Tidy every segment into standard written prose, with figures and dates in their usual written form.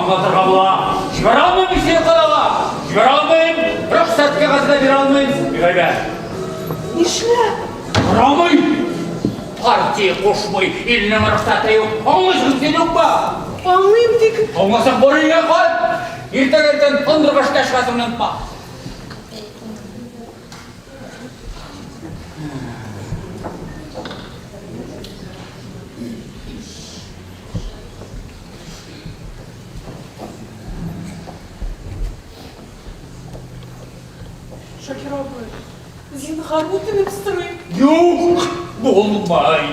аңлатырга була. Җибәрә алмыйм мин сине калага. Җибәрә алмыйм. Рөхсәт кәгазе дә бирә алмыйм. Бик әйбәт. Нишләп? Сорамый. Партия кушмый, илнең рөхсәте юк. Аңлыйсың син юкмы? Аңлыйм, тик... Аңласаң, бар өеңә кайт. Иртәгә иртән ындырга эшкә чыгасың, онытма. Шакир абый, зинһар үтенеп сорыйм. Юк, булмый.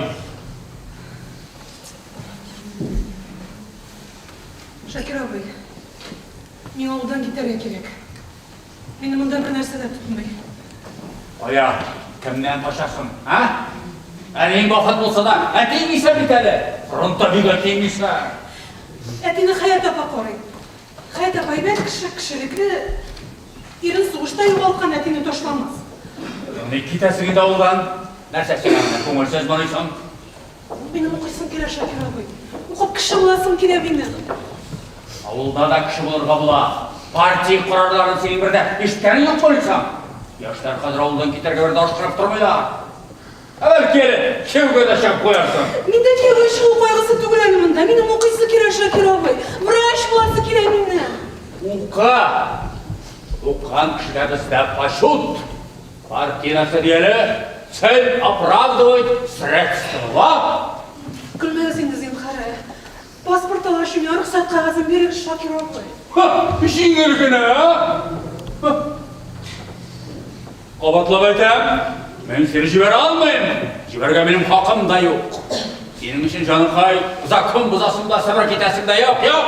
Шакир абый, миңа авылдан китәргә кирәк. Мине монда бер нәрсә дә тотмый. Кая, кемнән качасың, ә? Әниең вафат булса да, әтиең исән бит әле. Фронтовик әтиең исән. Әтине Хәят апа карый. Хәят апа әйбәт кеше, кешелекле. Ирен сугышта югалткан, әтине ташламас. Ник китәсең инде авылдан? Нәрсә сиңа менә күңелсез мыни соң? Минем укыйсым килә, Шакир абый. Укып кеше буласым килә минем. Авылда да кеше булырга була. Партия карарларын синең бер дә ишеткәнең юк булсаң. Яшьләр хәзер авылдан китәргә бер дә ашкынып тормыйлар. Ә бәлки әле кияүгә дә чыгып куярсың. Миндә кияүгә чыгу кайгысы түгел әле монда. Минем укыйсы килә, Шакир абый. Врач буласы килә минем. Укы! Укыган кешегә бездә почет. Партия нәрсә ди әле? Цель оправдывает средства. Көлмәгез инде, зинһар. Паспорт алгач, миңа рөхсәт кәгазен бирегез, Шакир абый. Ха, җиңел генә, а? Кабатлап әйтәм, мин сине җибәрә алмыйм. Җибәрергә минем хакым да юк. Синең өчен, җаныкай, закон бозасың да, Себер китәсең дә юк, юк!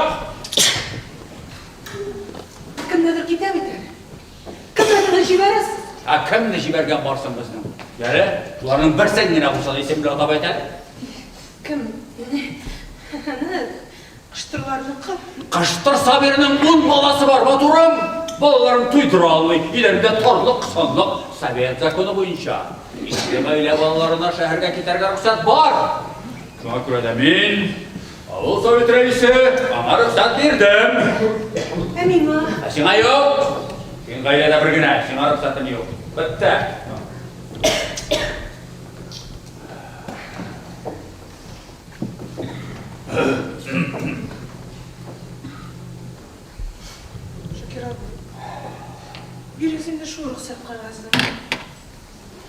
Кемнедер китә бит әле. Кемнәрне җибәрәсез? Ә кемне җибәргән бар соң безнең? Яле, шуларның берсен генә булса да исем белән атап әйт әле. Кем? Әнә, кыштырларныкы. Кыштыр Сабирның ун баласы бар, матурым. Балаларын туйдыра алмый, өйләрендә торлык, санлык. Совет законы буенча, ишле гаилә балаларына шәһәргә китәргә рөхсәт бар. Шуңа күрә дә мин, авыл совет рәисе, аңа рөхсәт бирдем. Ә миңа? Ә сиңа юк. Син гаиләдә бер генә, сиңа рөхсәтем юк. Бетте. Шакир абый, бирегез инде шул рөхсәт кәгазен.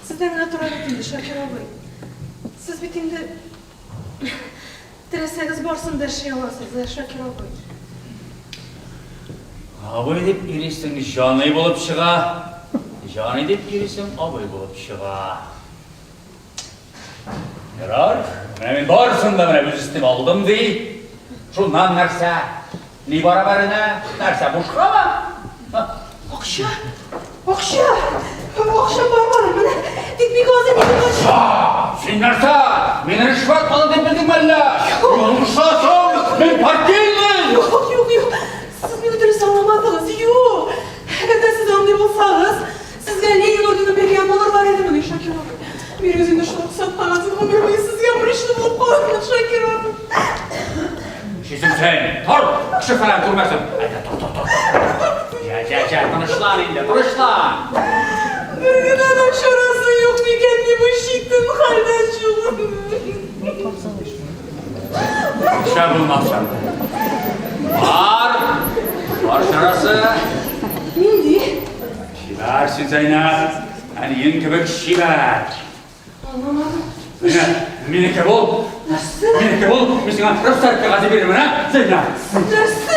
Сездән генә тора бит инде, Шакир абый. Сез бит инде теләсәгез барсын да эшли аласыз, ә, Шакир абый. Абый дип йөрисең, җаный булып чыга. Җаный дип йөрисең, абый булып чыга. Ярар, менә мин барысын да менә үз өстемә алдым, ди. Шуннан нәрсә? Ни барабәренә? Нәрсә, бушкамы? Акча! Акча! Акча бар бар, менә. Тик бик аз инде акча. Син нәрсә? Мин ришвәт алды дип белдеңме әллә? Ялгышасың! Мин партийный! Юк, юк, юк. Сез мине дөрес аңламадыгыз. Юк. Әгәр дә сез андый булсагыз, Сезгә Ленин ордены биргән булырлар идемени, Шакир абый? Бирегез инде шул рөхсәт кәгазен, гомер буе сезгә бурычлы булып калырмын, Шакир абый. Нишлисең син? Тор! Кеше фәлән күрмәсен. Әйдә, тор, тор, тор. Җә, җә, җә, тынычлан инде, тынычлан. Бер генә дә чарасы юк микән ни бу читен хәлдән чыгуның? Акча булмаса. Бар, бар чарасы. Нинди? Чибәр син, Зәйнәб, әниең кебек чибәр. Аңламадым. Менә, минеке бул. Нәрсә? Минеке бул. Мин сиңа рөхсәт кәгазе бирәм, менә, Зәйнәб. Нәрсә?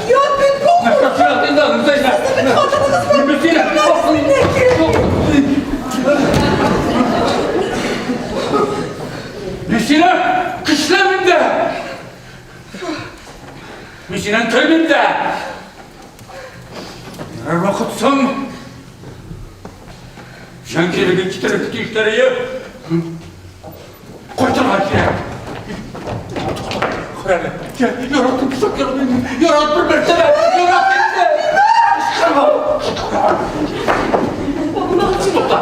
Я бит бу. Нәрсә син инде, Зәйнәб? Сезнең бит хатыныгыз бар. Мин сине. Мин сине көчләмим дә. Мин синнән көлмим дә. Берәр вакыт соң җан кирәге китереп тиешләрие кайтырга кирәк. Карале, яраттым, Шакир, ярат бер мәртәбә, ярат инде. Кычкырма, кычкырма. Агымагыз, Тукта.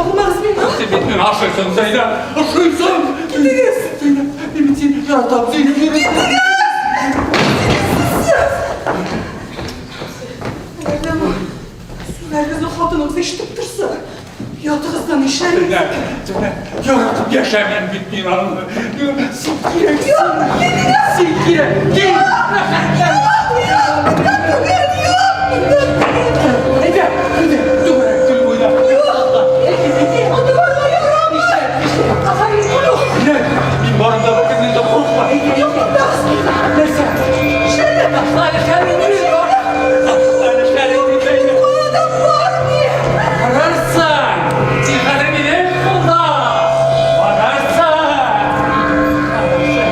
Агымагыз миңа. Син бит миңа ошыйсың, Зәйнәб, ошыйсың. Китегез. Зәйнәб, мин бит сине яратам, Зәйнәб, яратам. Китегез. ишетеп торса, ятыгызда нишләр Төнлә, яратып яшәмим бит мин аны. Син кирәксең. Син кирәк. Кил, рәхәтлән. Әйдә, әйдә, түгәрәк төн буена. Мин барында беркемнән дә курыкма. Нәрсә? Ташла әле шәлеңне. Ташла әле шәлеңне. Барырсың! Син хәзер минем кулда! Барырсың! Барырсың!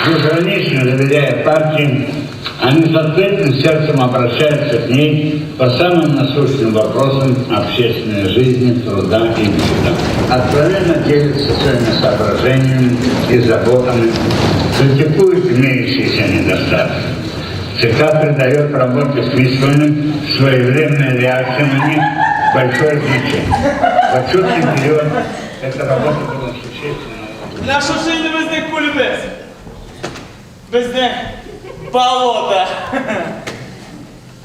Безгранично доверяя партии, они с открытым сердцем обращаются к ней по самым насущным вопросам общественной жизни, труда и быта. Откровенно делятся своими соображениями и заботами, критикуют имеющиеся недостатки. ЦК придает работе с Мисваном своевременной реакции на них большое значение. В отчетный период эта работа была существенно. Менә шушы инде безнең күлебез. Безнең болото.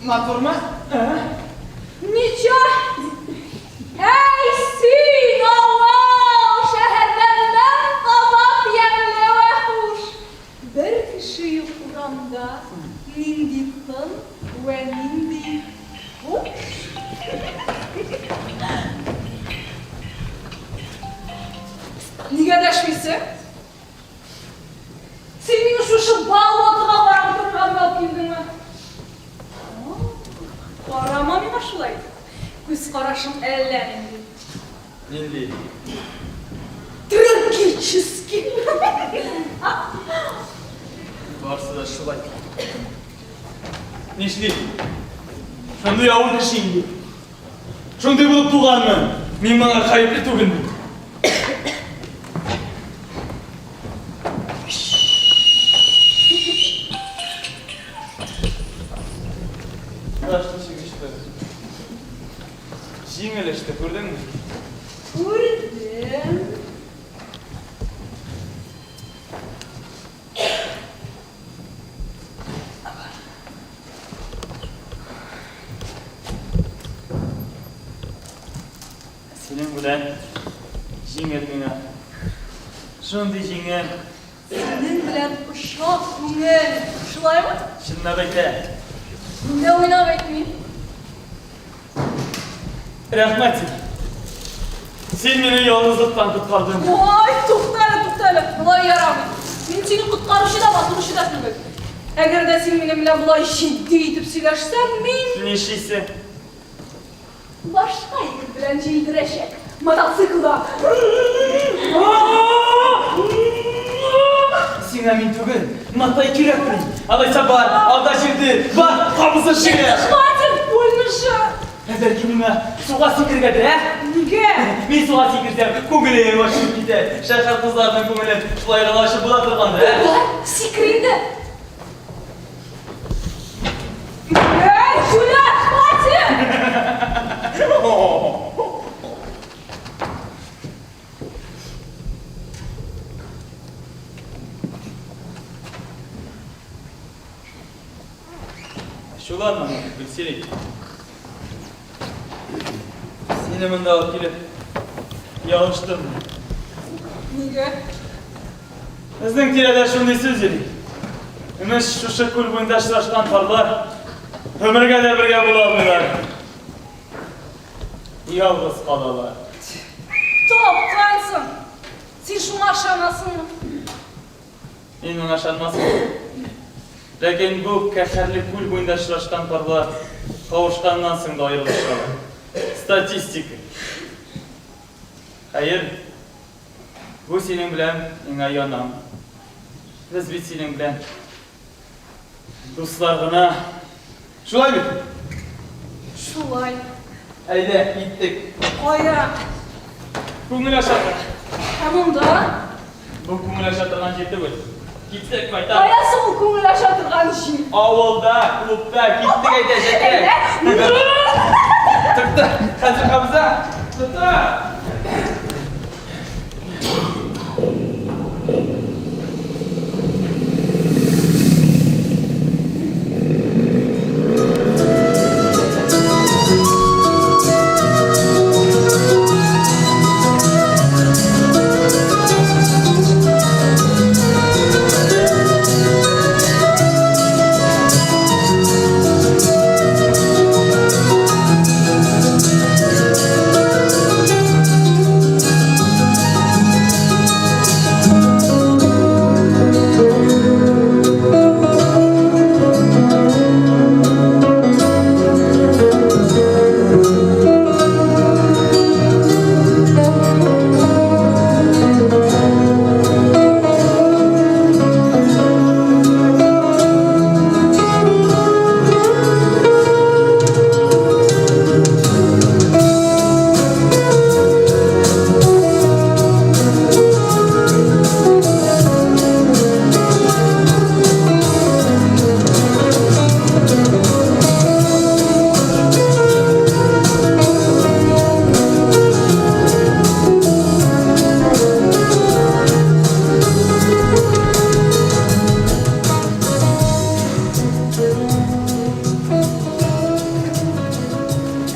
Матурмы? Ничә? Әй, син, авыл, шәһәрдән мең кабат ямьле вә хуш. Бер кеше юк урамда, нинди тын вә нинди хуш. Нигә дәшмисең? Син мине шушы болотога карап утырырга дип алып килдеңме? Карама миңа шулай итеп. Күз карашың әллә нинди. Нинди? Трагический. Барысы да шулай. Нишлим? Шундый авыр кеше инде. Шундый булып туганмын. Мин моңа гаепле түгелмен. Кояш ничек очты. Җиңел очты, күрдеңме? Күрдем. Синең белән җиңел миңа. Шундый җиңел. Синең белән оча күңел. Шулаймы? Чынлап әйтә. Мин дә уйнап әйтмим. Рәхмәт сиңа. Син мине ялгызлыктан коткардың. Ой, тукта әле, тукта әле. Болай ярамый. Мин сине коткаручы да, батыручы да түгел. Әгәр дә син минем белән болай җитди итеп сөйләшсәң, мин Нишлисең? башка егет белән җилдерәчәк. Мотоциклда. Сиңа мин түгел, матай кирәкмени. Алайса бар, алда җилдер, бар, кабызы шигырь. Хватит, больно же. Ә бәлки миңа суга сикергәдер, ә? Нигә? Мин суга сикерсәм, күңелем ачылып китә. Шәһәр кызларының күңелен шулай гына ачып була торгандыр, ә? Бар, сикер инде. Эй, җүләр, хватит! Ачуланма, Гөлсирин. Сине монда алып килеп, ялгыштым. Нигә? Безнең тирәдә шундый сүз йөри. Имеш, шушы күл буенда очрашкан парлар гомергә дә бергә була алмыйлар. Ялгыз калалар. Тапкансың! Син шуңа ышанасыңмы? Мин моңа ышанмасмын. Ләкин бу каһәрле күл буенда очрашкан парлар кавышканнан соң да аерылышалар. Статистика. Хәер, бу синең белән миңа янам. Без бит синең белән дуслар гына. Шулай бит? Шулай. Әйдә, киттек. Кая? Күңел ачарга. Ә монда? Бу күңел ача торган җир түгел. Киттек, кайтабыз. Кая соң ул күңел ача торган җир? Авылда, клубта, киттек әйдә, җәкәй. Әйдә. Тукта, хәзер кабыза. Тукта.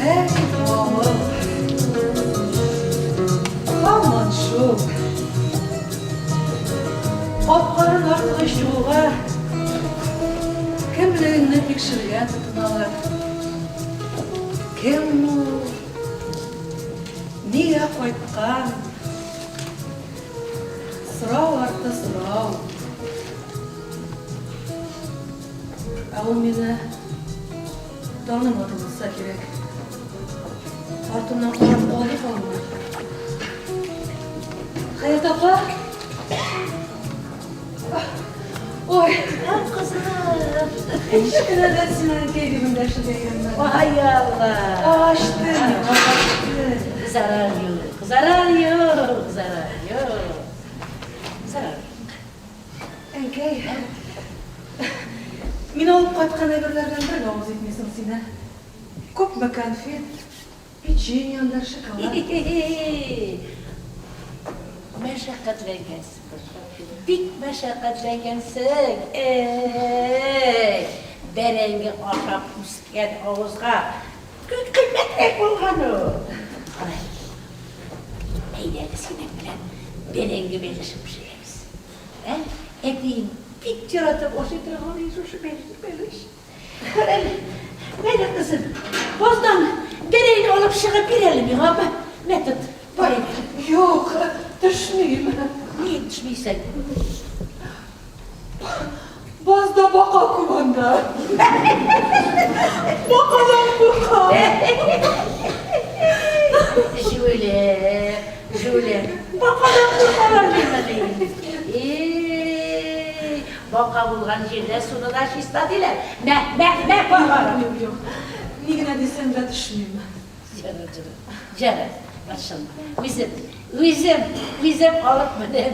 Әй, авыл. Һаман шул. Капкадан артыгы чыгуга, кемлегеңне тикшерергә тотыналар. Кем ул? Нигә кайткан? Сорау арты сорау. Ә ул мине танымады булса кирәк. Артымнан карап калды калмый. Хәят апа. Ой, кызым. Ничек кенә дә син әнкәй дип эндәшергә өйрәнмәдем. Ай Алла. Ачты, ачты. Зарар юк, зарар юк, зарар юк. Зарар юк. Әнкәй, мин алып кайткан әйберләрдән бер дә авыз итмисең син, ә? Күпме конфет, печенье анда, шоколад. Мәшәкатьләнгәнсең, кызым. Бик мәшәкатьләнгәнсең. Әй, бәрәңге ашап үскән авызга кыйммәтрәк булган ул. Кара әле, әйдә әле синең белән бәрәңге бәлеше пешерәбез. Ә? Әтиең бик яратып ашый торган иде шушы бәлеш. Кара әле, мәле кызым, баздан бәрәңге алып чыгып бир әле миңа, апа. Мә тот, бар әйдә. Юк, төшмим. Ник төшмисең? Базда бака күп анда. Бакадан куркам. Җүләр, җүләр. Бакадан куркалар димени? И, бака булган җирдә суны да чиста диләр. Мә, мә, мә, бар, бар. Юк, юк. Ни генә дисәң дә төшмим. Җәрә, җәрә. Җәрә, борчылма. Үзем, үзем, үзем алып менәм.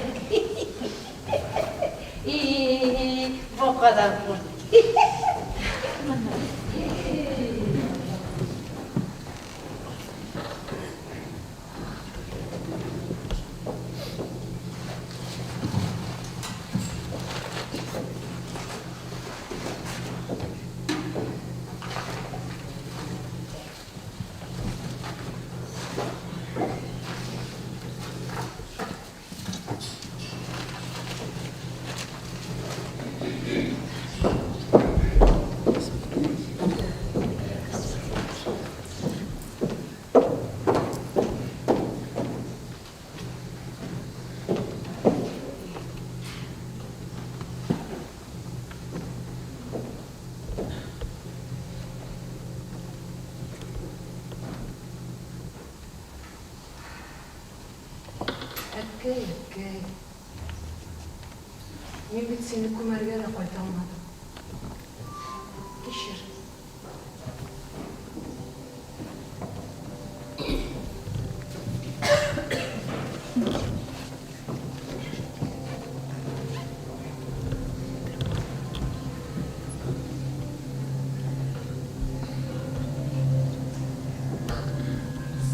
И, бакадан курк. Әткәй, әткәй. Мин бит сине күмәргә дә кайта алмадым. Кичер.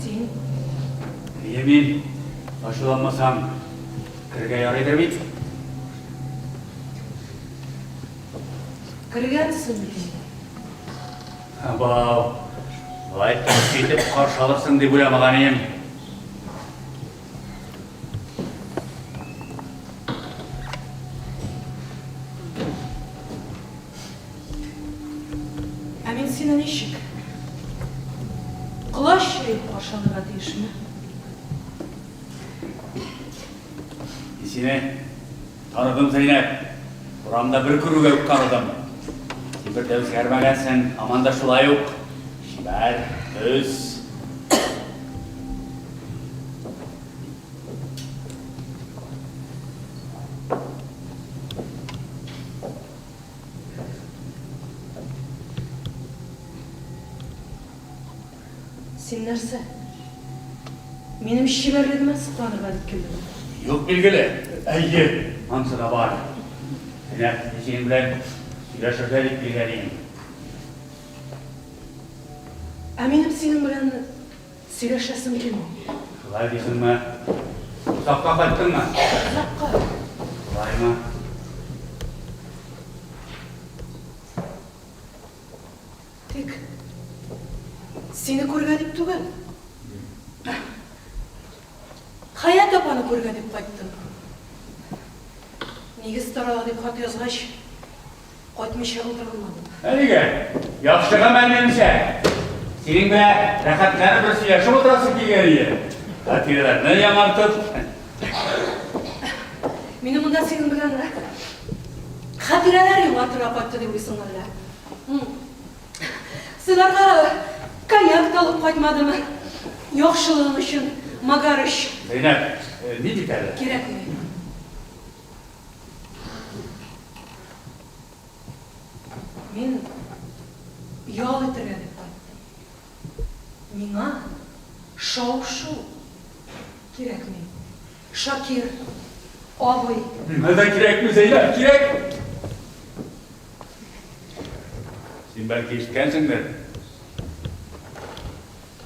Син? Әйе, мин. Ачуланмасаң, керергә ярыйдыр бит? Кергәнсең бит инде. Абау, болай төсе итеп каршы алырсың дип уйламаган идем. Ә мин сине ничек? Колач җәеп каршы алырга тиешме? Мин сине таныдым, Зәйнәп. Урамда бер күрүгә үк таныдым. Син бер дә үзгәрмәгәнсең, һаман да шулай ук. Чибәр, төз. Син нәрсә? Минем чибәрлегемә сокланырга дип килдеңме? Юк, билгеле. Әйе, анысы да бар. Менә мин синең белән сөйләшергә дип килгән идем. Ә минем синең белән сөйләшәсем килми. Шулай дисеңме? Озакка кайттыңмы? Озакка. Шулаймы? Тик сине күрергә дип түгел. Хәят апаны күрергә дип кайттым. Нигез тарала дип хат язгач, кайтмыйча булдыра алмадым. Ә нигә? Яхшы гамәл, минемчә. Синең белән рәхәтләнеп бер сөйләшеп утырасы килгән иде. Хатирәләрне яңартып. Мине монда синең белән хатирәләр яңартырга кайтты дип уйлыйсың әллә? Сыйларга коньяк та алып кайтмадым. Яхшылыгың өчен, Магарыч. Зәйнәп, ни бит әле? Кирәкми. Мин ял итәргә дип кайттым. Миңа шау-шу кирәкми. Шакир абый. Миңа да кирәкми, Зәйнәп, кирәкми. Син бәлки ишеткәнсеңдер.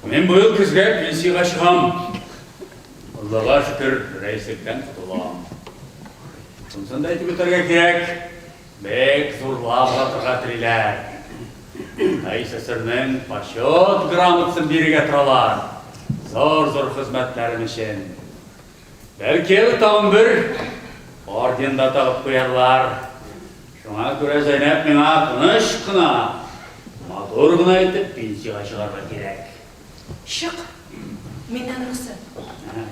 Мин быел көзгә пенсиягә чыгам. Аллага шөкер, рәислектән котылам. Шунысын да әйтеп үтәргә кирәк, бик зурлап озатырга телиләр. КССРның почет грамотасын бирергә торалар. Зур-зур хезмәтләрем өчен. Бәлки әле тагын бер орден да тагып куярлар. Шуңа күрә Зәйнәп миңа тыныч кына, матур гына итеп пенсиягә чыгарга кирәк. Чык, миннән рөхсәт.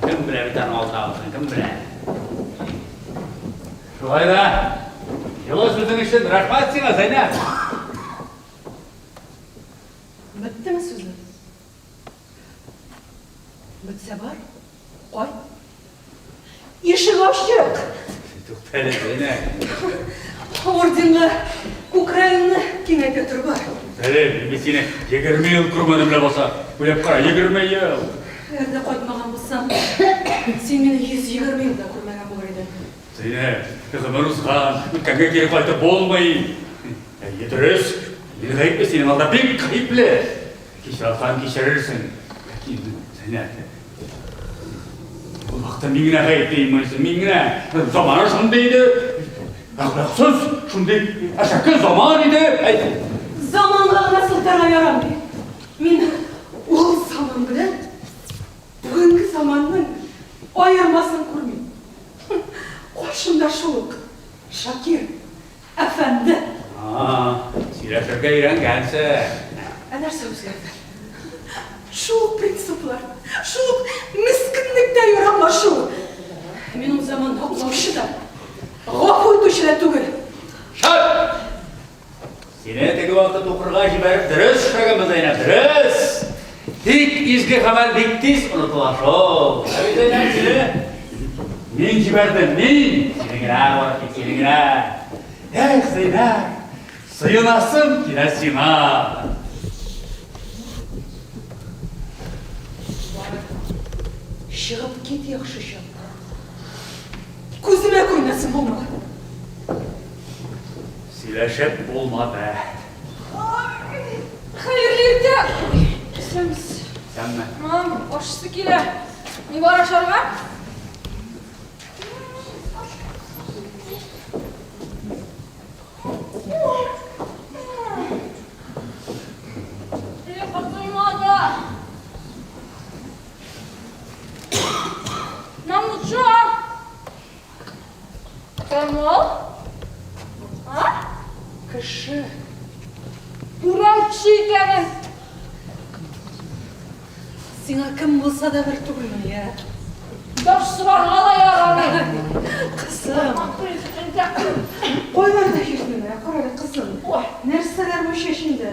Кем белә бит аның алдагысын, кем белә. Шулай да, җылы сүзең өчен рәхмәт сиңа, Зәйнәп. Беттеме сүзең? Бетсә бар, кайт. Ишек ачык! Тукта әле, Зәйнәп. Орденга күкрәгеңне киңәйтә тор, бар. Әле, мин сине 20 ел күрмәдем ләбаса. Уйлап кара, 20 ел. Әгәр дә кайтмаган булсам, син мине 120 ел да күрмәгән булыр идең. Зәйнәп, гомер узган, үткәнгә кире кайтып булмый. Әйе, дөрес. Мин гаепле, синең алда бик гаепле. Кичерсәң кичерерсең. Ләкин, Зәйнәп, ул вакытта мин генә гаепле идем, мин генә. Заманы шундый иде. Әхлаксыз, шундый әшәке заман иде. Әйт. Заманга гына сылтарга ярамый. Мин ул заман белән бүгенге заманның аермасын күрмим. Каршымда шул ук Шакир Әфәнде! А, сөйләшергә өйрәнгәнсең. Ә нәрсә үзгәрде? Шул ук принциплар, шул ук мескенлектә яраклашу. Мин ул заманда аклаучы да, гафу итүче дә түгел. Шәп! Сине теге вакыт укырга җибәреп дөрес эшләгәнбез, Зәйнәп, дөрес! Тик изге гамәл бик тиз онытыла шул. Ә бит Зәйнәп сине Мин җибәрдем, мин! Сине генә бары тик сине генә. Эх, Зәйнәб, сыенасым килә сиңа. Бар, чыгып кит яхшы чакта. Күземә күренәсең булма. Сөйләшеп булмады. Хәерле иртә! Исәнмесез. Исәнме. Мам, ашыйсы килә. Ни бар ашарга? Нам ну чё? Кем ул? А? Кеше. Дурак кеше икәнен. Сиңа кем булса да бер түгелме, я? Баш сорарга да ярамый. Кызым. Кайларда йөрдең, ә? Кара әле, кызым. Нәрсәләр бу чәчеңдә?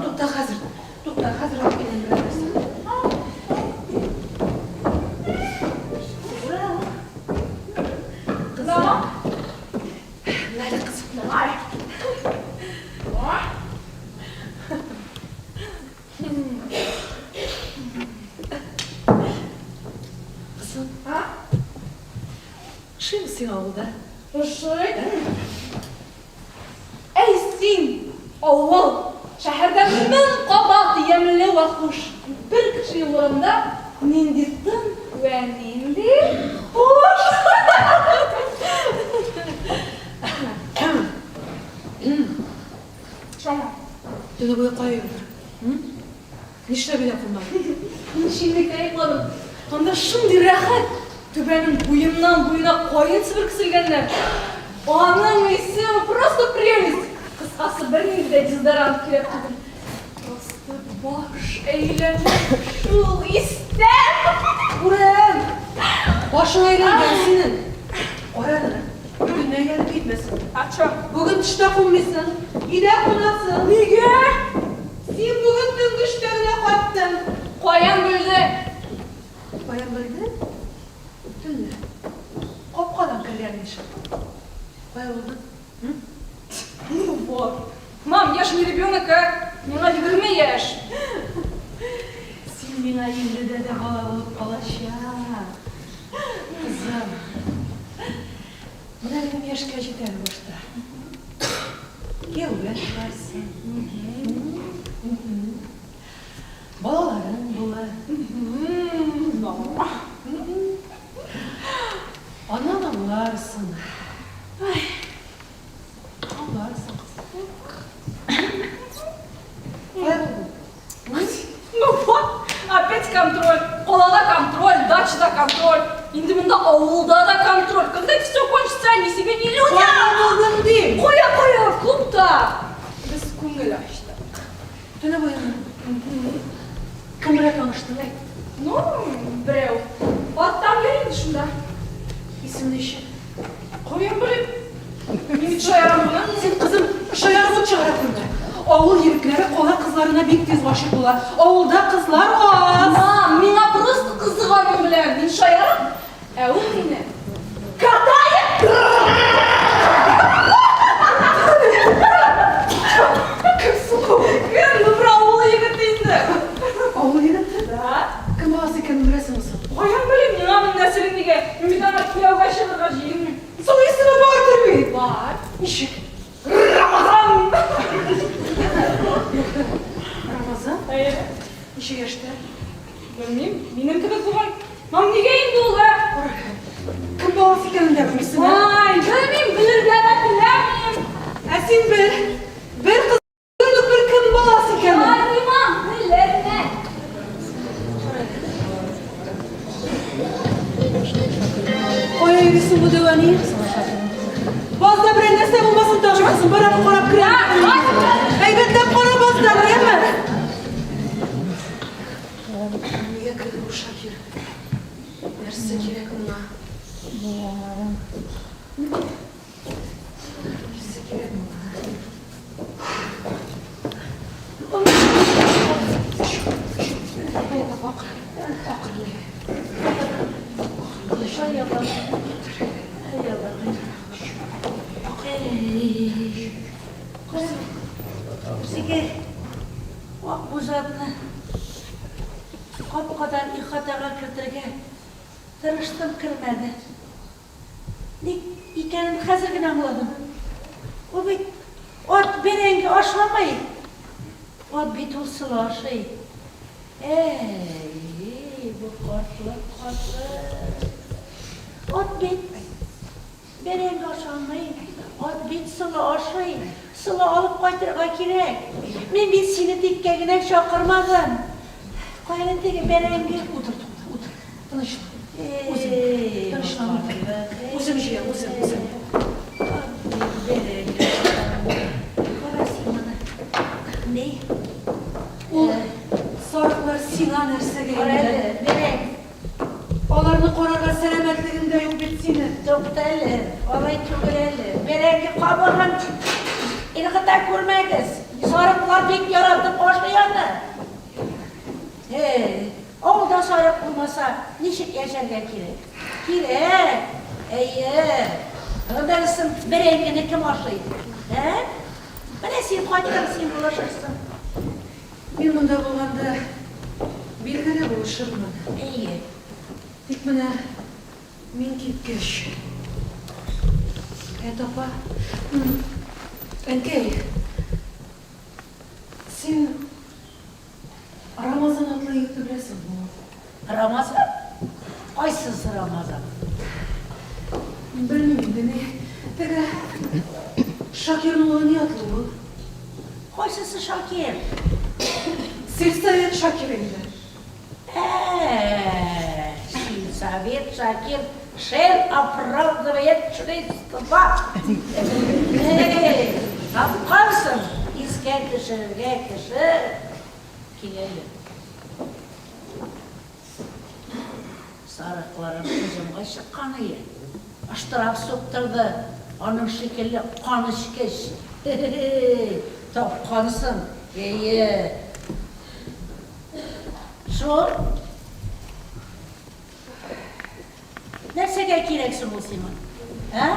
Тукта хәзер. Тукта, хәзер алып киләм берәр нәрсә. Кызым. Менә әле, кызым. Кызым, а? Ошыймы сиңа авылда? Ошый. Әй син, авыл! Шәһәрдә мең кабат ямьле вә хуш. Бер кеше юк урамда, нинди тын вә нинди хуш! Шома. Төне буе кая йөрдең? Нишләп өйдә кунмадың? Мин шиннектә йокладым. Анда шундый рәхәт! Түбәнең буеннан буена каен себеркесе элгәннәр. Аның исе просто прелесть! Кыскасы, бернинди дә дезодорант кирәк түгел. Просто баш әйләнә шул истән! Күрәм! Башың әйләнгән синең. Кара әле, бөтенләй әйләнеп китмәсен. А чё? Бүген төштә кунмыйсың, өйдә кунасың. Нигә? Син бүген төнге өчтә генә кайттың. Каян белдең? Каян белдем? Төнлә. Капкадан кергән ишек. Кая булдың? Ну вот. Мам, я же не ребенок, а? Миңа 20 яшь. Син миңа илледә дә бала булып калачак. Кызым. Менә минем яшькә җит әле башта. Кияүгә чыгарсың. Балаларың булыр. Аннан аңларсың. Аңларсың, кызым. Кая булдың? Ну вот, опять контроль. Калада контроль, дачада контроль. Инде монда авылда да контроль. Когда это все кончится, они себе не люди. Кая булдың дим? Кая, кая, клубта. Без күңел ачтык. Төне буемы? Кем белән таныштың, әйт? Ну, берәү. Арттан йөри инде шунда. Исеме ничек? Каян белим? Мин бит шаярам гына. Син, кызым, шаярып чыгара күрмә. Авыл егетләре кала кызларына бик тиз гашыйк була. Авылда кызлар аз. Мам, миңа просто кызык аның белән. Мин шаярам, ә ул мине катает. Кем соң ул? Кем? Ну, бер авыл егете инде. Авыл егете? Да. Кем баласы икәнен беләсеңме соң? Каян белим, миңа моның нәселен нигә? Мин бит аңа кияүгә чыгарга җыенмыйм. Соң исеме бардыр бит. Бар. Ничек? Рамазан! Рамазан? Әйе. Ничә яшьтә? Белмим, минем кебек бугай. Мам, нигә инде ул, ә? Кара, кем баласы икәнен дә белмисең, ә? Ай, белмим, белергә дә теләмим. Ә син бел. Бер кыз Бер бер кем баласы икәнен. Ай, мам, белермен. Кая йөрисең бу дәү әни? Базда берәр нәрсә булмасын тагын, кызым, бар аны карап кер. Әйбәтләп кара баздан, яме? Нигә керде бу Шакир? Теге ак бузатны капкадан ихатага кертергә тырыштым, кермәде. Ник икәнен хәзер генә аңладым. Ул бит ат бәрәңге ашамый. Ат бит ул солы ашый. Әй, бу картлык, картлык. Ат бит бәрәңге ашамый, ат бит солы ашый. Солы алып кайтырга кирәк. Мин бит сине тиккә генә чакырмадым. Кая теге бәрәңге? Утыр, тукта, утыр. Тынычлан. Үзем. Тынычлан, утыр. Үзем җыям, үзем, үзем. Кара син моны. Ни? Ул сарыклар сиңа нәрсәгә Кара инде? әле, бәрәң. Аларны карарга сәламәтлегең дә юк бит синең. Тукта әле, алай түгел әле. Бәрәңге кабыгын ыргыта күрмәгез. Сарыклар бик яратып ашый аны. Һей, авылда сарык булмаса, ничек яшәргә кирәк? Кирәк! Әйе. Аннан соң бәрәңгене кем ашый? Ә? Менә син кайттың, син булышырсың. Мин монда булганда, билгеле булышырмын. Әйе. Тик менә мин киткәч. Әт апа, әнкәй, син Рамазан атлы егетне беләсеңме? Рамазан? Кайсысы Рамазан? Белмим инде, ни. Теге Шакирның улы ни атлы ул? Кайсысы Шакир? Сельсовет Шакир инде. Ә, сельсовет Шакир шел оправдывает членство. Эй, тапкансың, искә төшерергә кеше киләле. Сарыкларым һөҗүмгә чыккан ие. Штраф суктырды, аның шикелле канечкеч. Тапкансың, әйе. Шул. Нәрсәгә кирәк соң ул сиңа? Ә?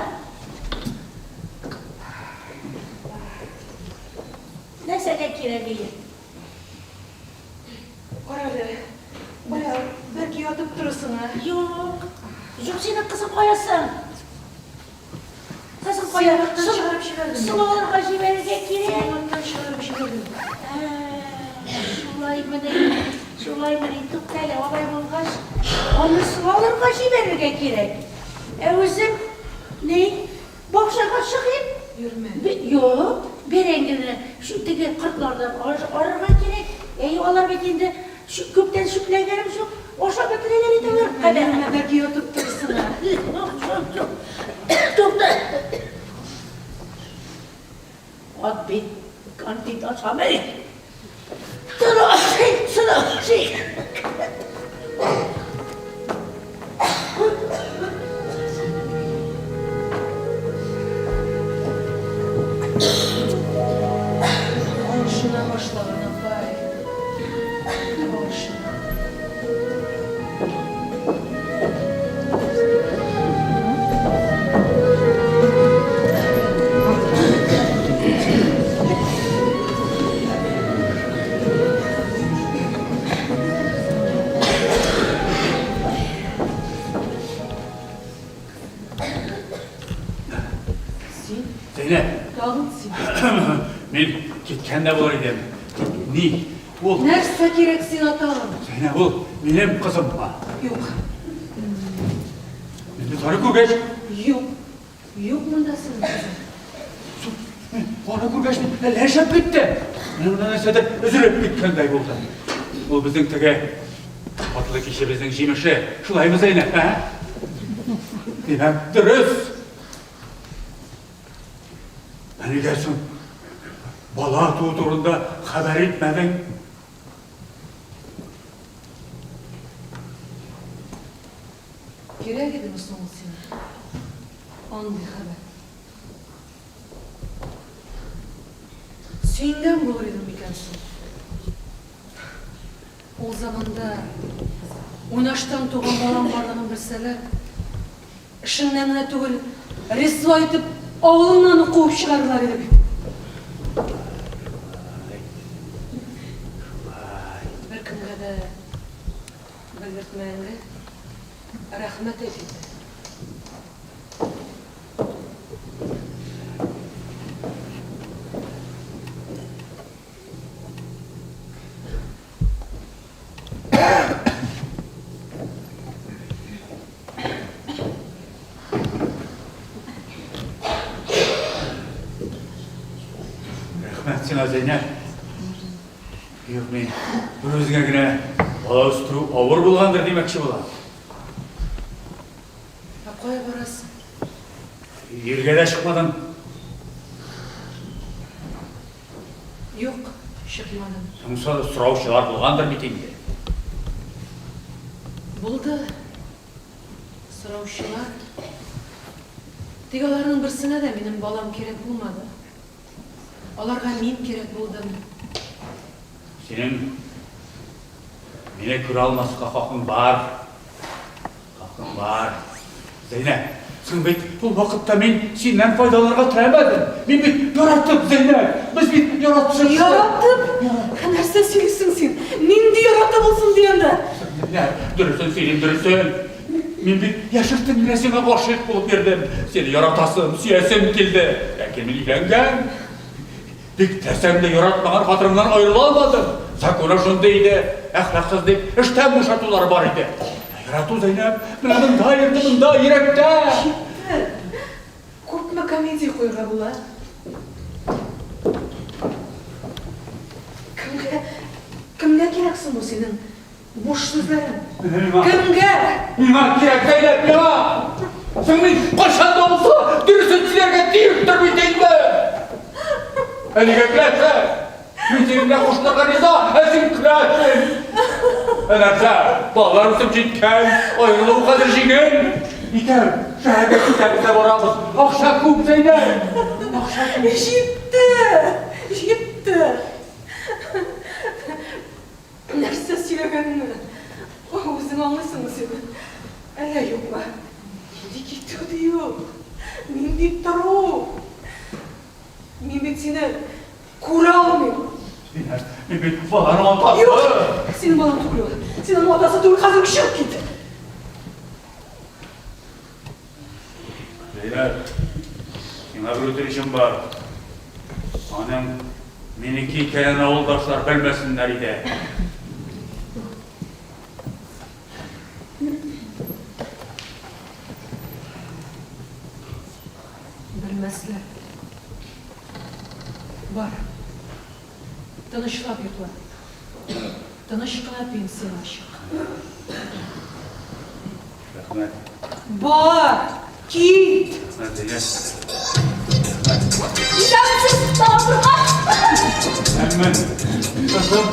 Нәрсәгә кирәк ие? Карале, бая бәлки ятып торырсың, ә? Юк. Юк, синең кызың кая соң? Кызың кая? Син чыгарып җибәрдең. Сылуларга җибәрергә кирәк. Син чыгарып җибәрдең. Шулаймыни, шулаймыни, тукта әле, алай булгач, аны сылаларга җибәрергә кирәк. Ә үзем, ни, бакчага чыгыйм. Йөрмә. Юк, бәрәңгене шу теге кортлардан арырга кирәк. Әй, алар бит инде күптән чүпләгәнем юк, ашап бетерәләр инде алар. Йөрмә, бәлки ятып торырсың, ә? Юк, юк, юк. Тукта. Ат бит конфет ашамый. Сыны ашый, сыны ашый. Алышына башлаган апай. Алышына. Син? Зәйнәп. Тагын син. Мин киткән дә булыр идем. Тик ни? Ул. Нәрсә кирәк сиңа тагын? Зәйнәп, ул минем кызыммы? Юк. Мин бит аны күргәч. Юк. Юк монда синең кызың. Мин аны күргәч, мин әллә нишләп киттем. Менә монда нәрсәдер өзелеп киткәндәй булды. Ул безнең теге атлы кичебезнең җимеше. Шулаймы, Зәйнәп, ә? Димәк, дөрес. Ә нигә соң бала туу турында хәбәр итмәдең? Кирәк идеме соң ул сиңа? Андый хәбәр. Сөенгән булыр идем микән соң? Ул заманда уйнаштан туган балам барлыгын белсәләр, эшеңнән генә түгел, рисвай итеп авылыңнан ук куып чыгарырлар иде бит. Симертмә әле. Рәхмәт әйт инде. Рәхмәт сиңа, Зәйнәп. Юк, мин бер үзеңә генә бала үстерү авыр булгандыр димәкче булам. Ә кая барасың? Иргә дә чыкмадың. Юк, чыкмадым. Соң сораучылар булгандыр бит инде. Булды. Сораучылар. Тик аларның берсенә дә минем балам кирәк булмады. Аларга мин кирәк булдым. Синең мине күрә алмаска хакың бар. Хакың бар. Зәйнәп, соң бит ул вакытта мин синнән файдаланырга теләмәдем. Мин бит яратып, Зәйнәп. Без бит яратышып. Яратып? Нәрсә сөйлисең син? Нинди яратып булсын ди анда? Зәйнәп, дөресен сөйлим, дөресен. Мин бит яшертен генә сиңа гашыйк булып йөрдем. Сине яратасым, сөясем килде. Ләкин мин өйләнгән. Бик теләсәм дә яратмаган хатынымнан аерыла алмадым. Законы шундый иде, әхлаксыз дип эштән бушатулар бар иде. Ә ярату, Зәйнәп, менә монда йөрде, монда, йөрәктә. Җитте. Күпме комедия куярга була? Кемгә, кемгә кирәк соң бу синең Буш сүзләрең. Кемгә? Миңа кирәк, Зәйнәп, миңа! Соң мин кайчан да булса дөресен сөйләргә тиештер бит инде! Ә нигә көләсең? Мин синең белән кушылырга риза, ә син көләсең! Ә нәрсә, балалар үсеп җиткән, аерылу хәзер җиңел. Икәү шәһәргә китәбез дә барабыз. Акча күп, Зәйнәп! Акча күп. Җитте! Җитте! Нәрсә сөйләгәнне үзең аңлыйсыңмы син? Әллә юкмы? Нинди китү ди ул? Нинди тору? Мин бит сине күрә алмыйм. Мин бит баланың атасы. Юк, синең балаң түгел ул. Син аның атасы түгел, хәзер үк чыгып кит. Зәйнәп, сиңа бер үтенечем бар. Аның минеке икәнен авылдашлар белмәсеннәр иде. Белмәсләр. Бар. Тынычлап йокла. Тыныч кына пенсиягә чык. Рәхмәт. Бар! Кит! Рәхмәт, Зәйнәп. Исәнмесез, Талапырга! Әмма, кызым.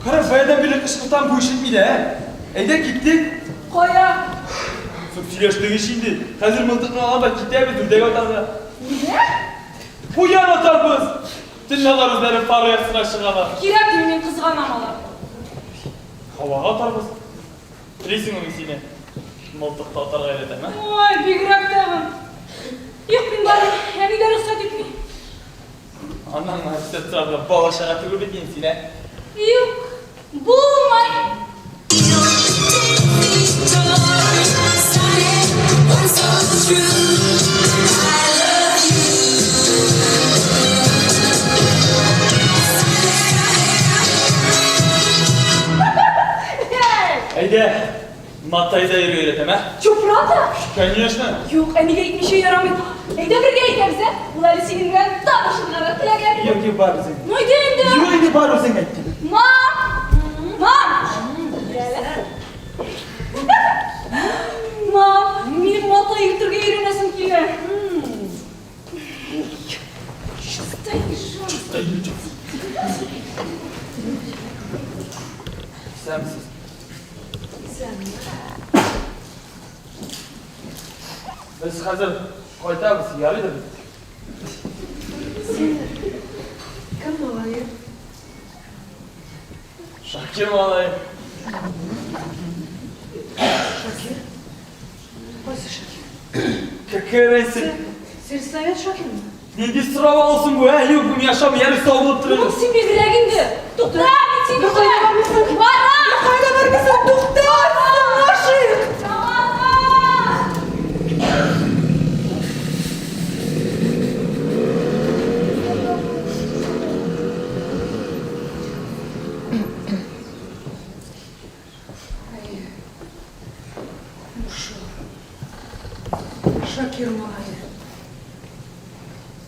Кара, баядан бирле кычкыртам, бу ишетми дә, ә? Әйдә, киттек. Кая? Соң сөйләштек ич инде. Хәзер мылтыкны алам да китәбез, үрдәк атарга. Нигә? Куян атарбыз! Төнлә алар үзләре пар оясына чыгалар. Кирәкми, мин кызганам аларны. Һавага атарбыз. Телисеңме, мин сине мылтыкта атарга өйрәтәм, ә? Ой, бигрәк тагын. Юк, мин бармыйм. Әни дә рөхсәт итми. Аннан рөхсәт сорарга бала-чага түгел бит инде син, ә? Юк, булмый. Матайда йөрергә өйрәтәм, ә? Чё, правда? Конечно. Юк, әнигә әйтмичә ярамый. Әйдә бергә әйтәбез, ә? Ул әле синең белән танышырга да теләгән. Юк, юк, бар үзең. Ну әйдә инде. Юк инде, бар үзең әйт. Мам! Мам! Мам, минем матай йөртергә өйрәнәсем килә. Чё стоишь? Исәнмесез. Исәнме. Без хәзер кайтабыз, ярыйдыр бит? Син кем малае? Шакир малае. Шакир? Кайсы Шакир? Какая разница? Сельсовет Шакирмы? Нинди сорау алсын бу, ә? Юк, бу яшәм, яр сау булып Ну, торыгыз. син бигрәк инде. Тукта, мин сине Бер кайда бармыйсың? Барам! Бер кайда бармыйсың? Тукта! Гашыйк! Әйе. Шул. Шакир малае.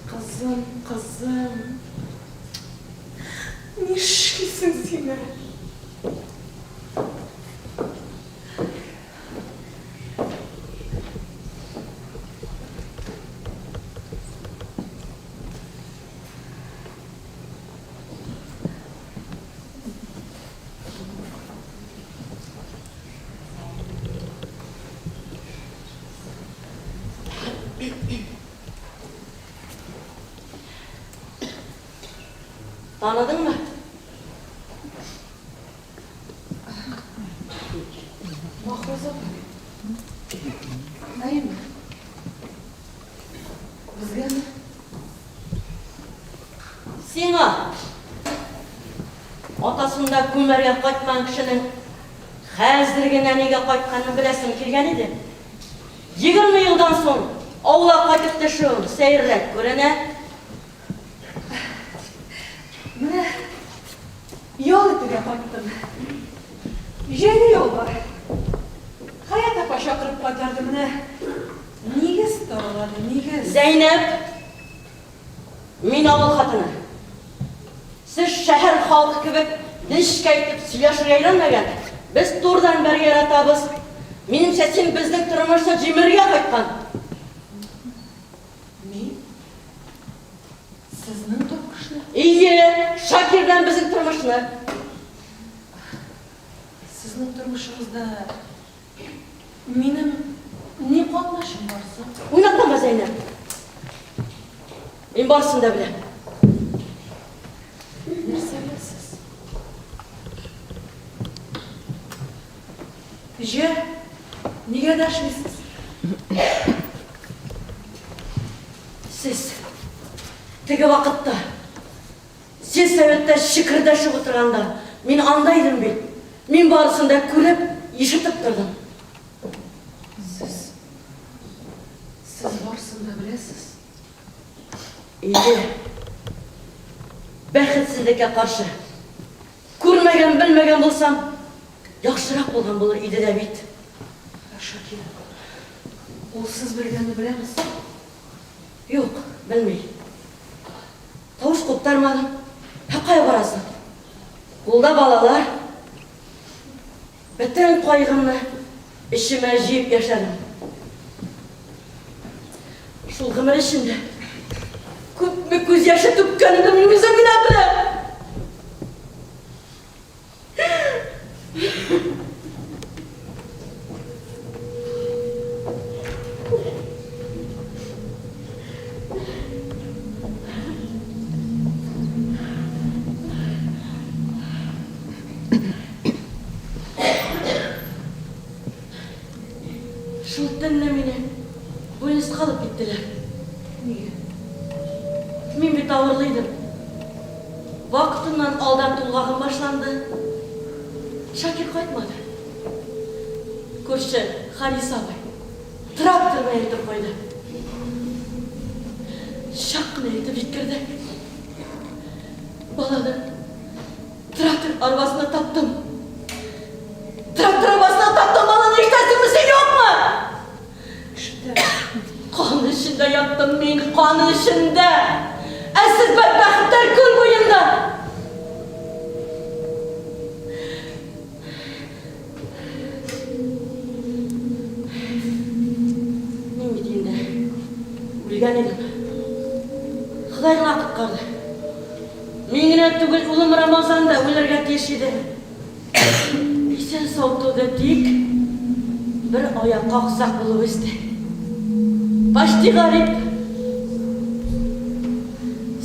Кызым, кызым. Нишлисең син әле? Таныдыңмы? Махруза апай. Әйеме? Безгәме? Сиңа. Атасында күмәргә кайтмаган кешенең хәзер генә нигә кайтканын беләсем килгән иде. 20 елдан соң авылга кайтып төшүең сәеррәк күренә. Менә ял итүгә кайттым. Җәйге ял бар. Хәят апа чакырып кайтарды менә. Нигез таралады, нигез. Зәйнәп, мин авыл хатыны. Сез шәһәр халкы кебек нечкә итеп сөйләшергә өйрәнмәгән. Без турыдан бәргә яратабыз. Минемчә, син безнең тормышны җимерергә кайткан. Мин? Сезнең тормышны? Ие, Шакир белән безнең тормышны. Сезнең тормышыгызда минем ни катнашым бар соң? Уйнаклама, Зәйнәп. Мин барысын да беләм. Нәрсә беләсез? Җә, нигә дәшмисез? Сез теге вакытта сельсоветта чекердәшеп утырганда мин анда идем бит. Мин барысын да күреп, ишетеп тордым. Сез Сез барысын да беләсез. Иде. Бәхетсезлеккә каршы. Күрмәгән, белмәгән булсам, яхшырак булган булыр иде дә бит. Ә Шакир, ул сез белгәнне беләме соң? Юк, белми. Тавыш куптармадым. Ә кая барасың? Кулда балалар. Бөтен кайгымны эчемә җыеп яшәдем. Шул гомер эчендә күпме күз яше түккәнемне мин үзем генә беләм. Шул төнне мине больниска алып киттеләр. Нигә? Мин бит авырлы идем. Вакытыннан алда тулгагым башланды. Шакир кайтмады. Күрше Харис абый трактор белән илтеп куйды. Чак кына илтеп җиткерде. Баланы трактор арбасына таптым. Трактор арбасына таптым баланы. яттым мин, кан эчендә! Ә сез бәдбәхетләр күл буенда! Мин бит инде үлгән идем. Ходай гына коткарды. Мин генә түгел, улым Рамазан да үлергә тиеш иде. Исән-сау туды, тик бер аякка аксак булып үсте. Почти гарип.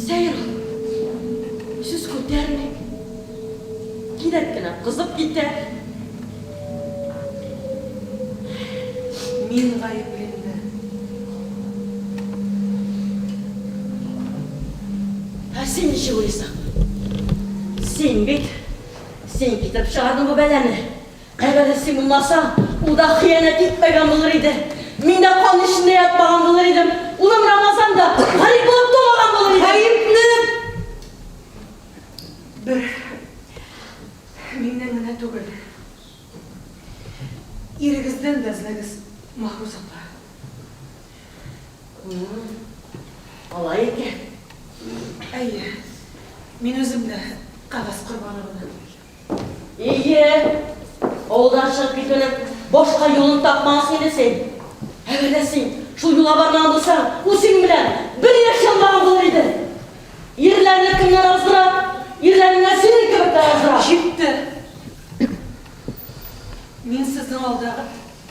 Сәер ул. Сүз күтәрми. Кинәт кенә кызып китә. Мин гаепле инде. Ә син ничек уйлыйсың? Син бит, син китереп чыгардың бу бәлане. Әгәр дә син булмасаң, ул да хыянәт итмәгән булыр иде. Мин дә кан эчендә ятмаган булыр идем. Улым Рамазан да гарип булып тумаган булыр иде. Гаепне бер миннән генә түгел, ирегездән дә эзләгез, Маһруз апа. Алай икән. Әйе, мин үзем дә кәгазь корбаны гына. Әйе, авылдан чыгып китүнең башка юлын тапмагансың инде син. Әгәр дә син шул юлга бармаган булсаң, ул синең белән бер яши алмаган булыр иде. Ирләрне кемнәр аздыра? Ирләрне менә синең кебекләр аздыра. Җитте! Мин сезнең алда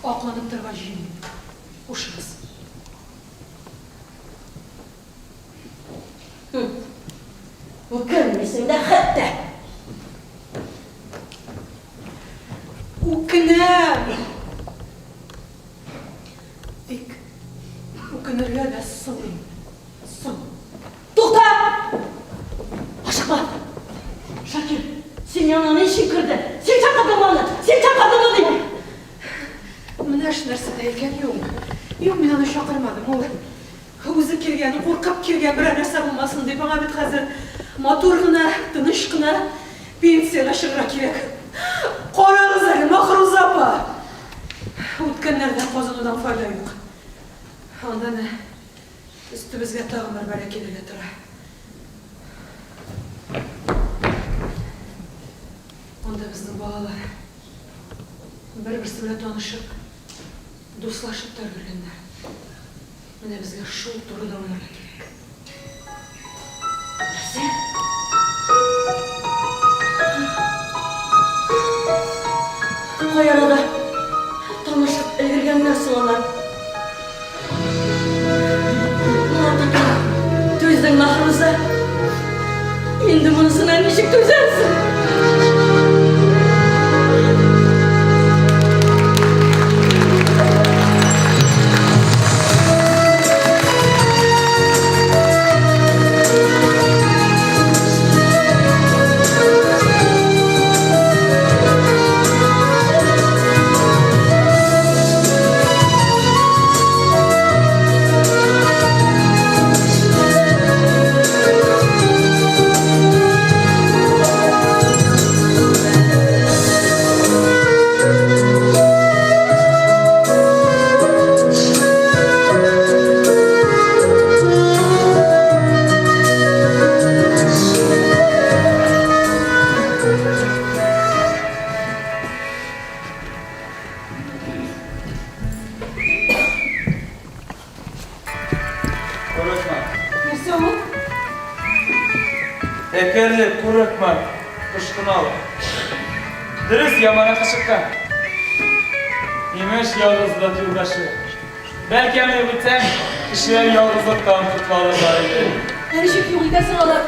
акланып торырга җыенмыйм. Хушыгыз. Үкенмисең дә хәтта. Үкенәм! Тик үкенергә дә соң инде. Соң. Тукта! Ашыкма! Шакир, син янына ни өчен керде? Син чакырдыңмы аны? Син чакырдыңмы дим! Менә эш нәрсәдә икән, юк. Юк, мин аны чакырмадым. Ул үзе килгән, куркып килгән, берәр нәрсә булмасын дип. Аңа бит хәзер матур гына, тыныч кына пенсиягә чыгарга кирәк. Карагыз әле, Маһруза апа! Үткәннәрдә казынудан файда юк. Анда әнә Өстебезгә тагын бер бәла килергә тора. Анда безнең балалар бер-берсе белән танышып, дуслашып та өлгергәннәр. Менә безгә шул турыда уйларга кирәк. Нәрсә? Кай арада танышып өлгергәннәр соң алар? Моңа тиклем түздең, Маһруза. Инде монысына ничек түзәрсең? Курыкма. Нәрсә ул? Әкәрле, курыкма. Ышкына ул. Дөрес, яманаты чыккан. Имеш, ялгызлык юлдашы. Бәлки аны юк итсәң, кешеләр ялгызлыктан котыла алырлар иде. Ә ничек юк итәсең алар?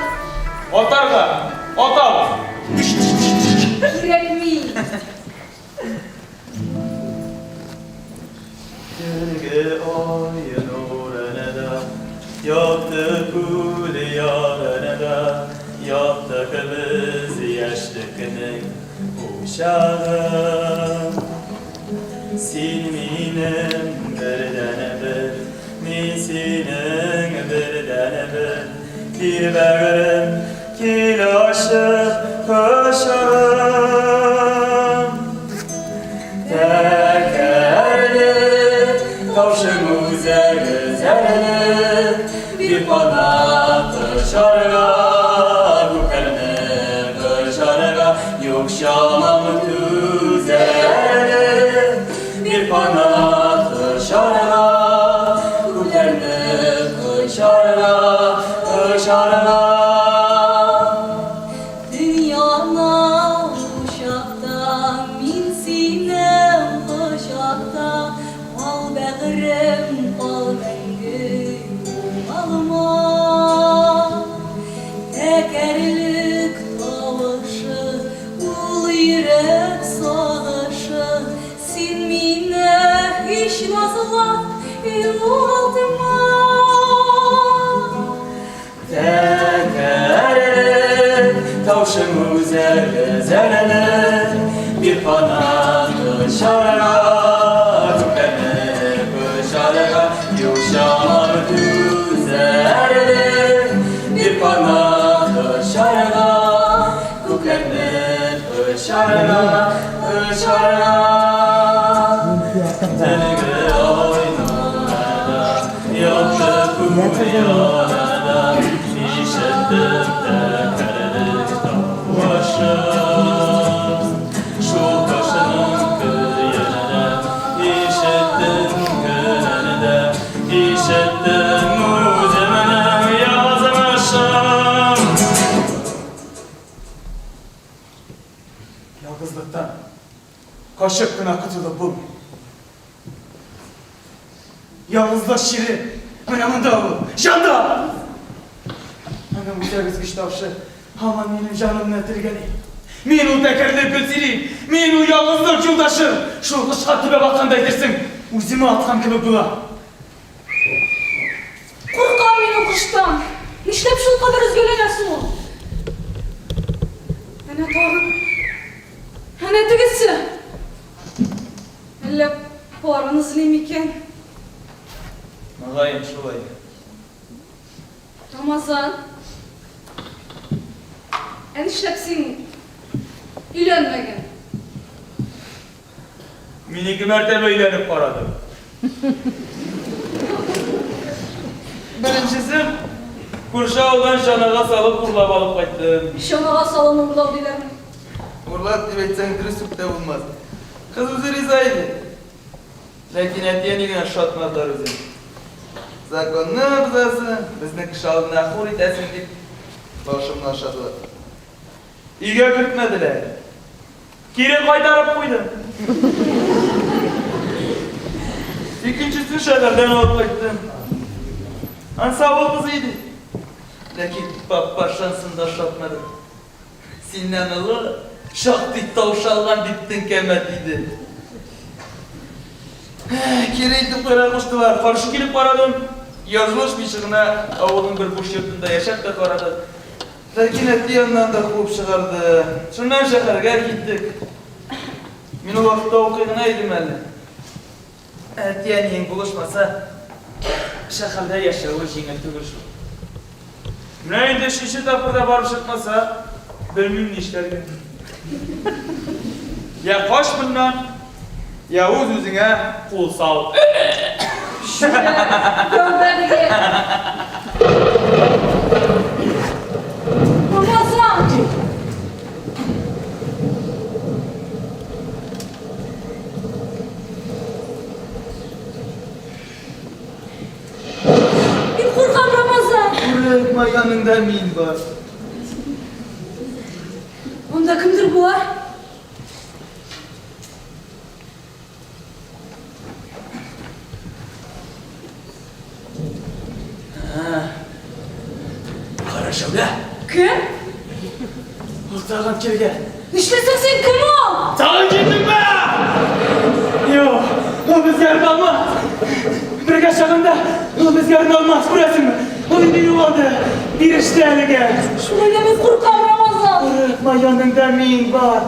Атарга! Атабыз! Кирәкми. Төнге ай нурында, якты күл ярында, Яктык без яшьлекнең учагы. Син минем бердәнбер, мин синең бердәнбер. Кил бәгырем, кил ачып кочагым. Тәкәрле, таушың үзәге зәрле. Bir канат очарга, Күкләрне кочарга, Юк чамам түзәрлек. Bir канат очарга, Күкләрне кочарга, Очарга. Дөньяны учакта, мин сине кочакта, Кал бәгырем, кал мәңге югалма. Тәкәрлек тавышы, ул йөрәк сагышы, Син мине һич назлап югалтма. Тәкәрлек тавышың үзәк өзәрлек, Bir канат очарга, Күкләрне кочарга, Юк чамам түзәрлек. Bir канат очарга, Күкләрне кочарга, Очарга. Төнге ай нурында, Якты күк янында, Ишеттем тәкәрлек тавышын. Шул кошның көенә Ишеттем көнендә, Ишеттем үземнең язмышым. Ялгызлыктан качып кына котылып булмый. Ялгызлык чире менә монда ул, җанда! Аның үзәк өзгеч тавышы һаман минем җанымны телгәли. Мин ул тәкәрлек Гөлсирин, мин ул ялгызлык юлдашы. Шул кошка төбәп атканда әйтерсең, үземә аткан кебек була. Куркам мин ул коштан. Нишләп шулкадәр өзгәләнә соң ул? Әнә тагын. Әнә тегесе. Әллә парын эзли микән? Мөгаен, шулай. Рамазан. Ә нишләп син өйләнмәгән? Мин ике мәртәбә өйләнеп карадым. Беренчесен күрше авылдан чанага салып урлап алып кайттым. Чанага салып урлау диләрме? Урлап дип әйтсәң, дөрес үк тә булмас. Кыз үзе риза иде. Ләкин әти-әни генә ошатмадылар үзен. Законны бозасың, безне кеше алдында хур итәсең дип, башымны ашадылар. Өйгә кертмәделәр. Кире кайтарып куйдым. Икенчесен шәһәрдән алып кайттым. Ансы авыл кызы иде. Ләкин папашансын да ошатмады. Синнән олы, шактый таушалган дип теңкәмә тиде. Кире илтеп куярга куштылар. Каршы килеп карадым. Язылышмыйча гына авылның бер буш йортында яшәп тә карадык. Ләкин әти аннан да куып чыгарды. Шуннан шәһәргә киттек. Мин ул вакытта укый гына идем әле. Әти-әниең булышмаса, шәһәрдә яшәве җиңел түгел шул. Менә инде өченче тапкыр да барып чыкмаса, белмим нишләргә. Я кач моннан, я үз-үзеңә кул сал. Тәүбә диген. Рамазан! Мин куркам, Рамазан. Курыкма, яныңда мин бар. Монда кемдер бар. Кара шәүлә. Кем? Ул тагын килгән. Нишләсең син, кем ул? Тагын килдеңме? Юк, ул безгә алмас. Бергә чагында ул безгә алмас, күрәсеңме? Ул инде югалды. Биреште әлегә. Шулай да мин куркам, Рамазан. Курыкма, яныңда мин бар.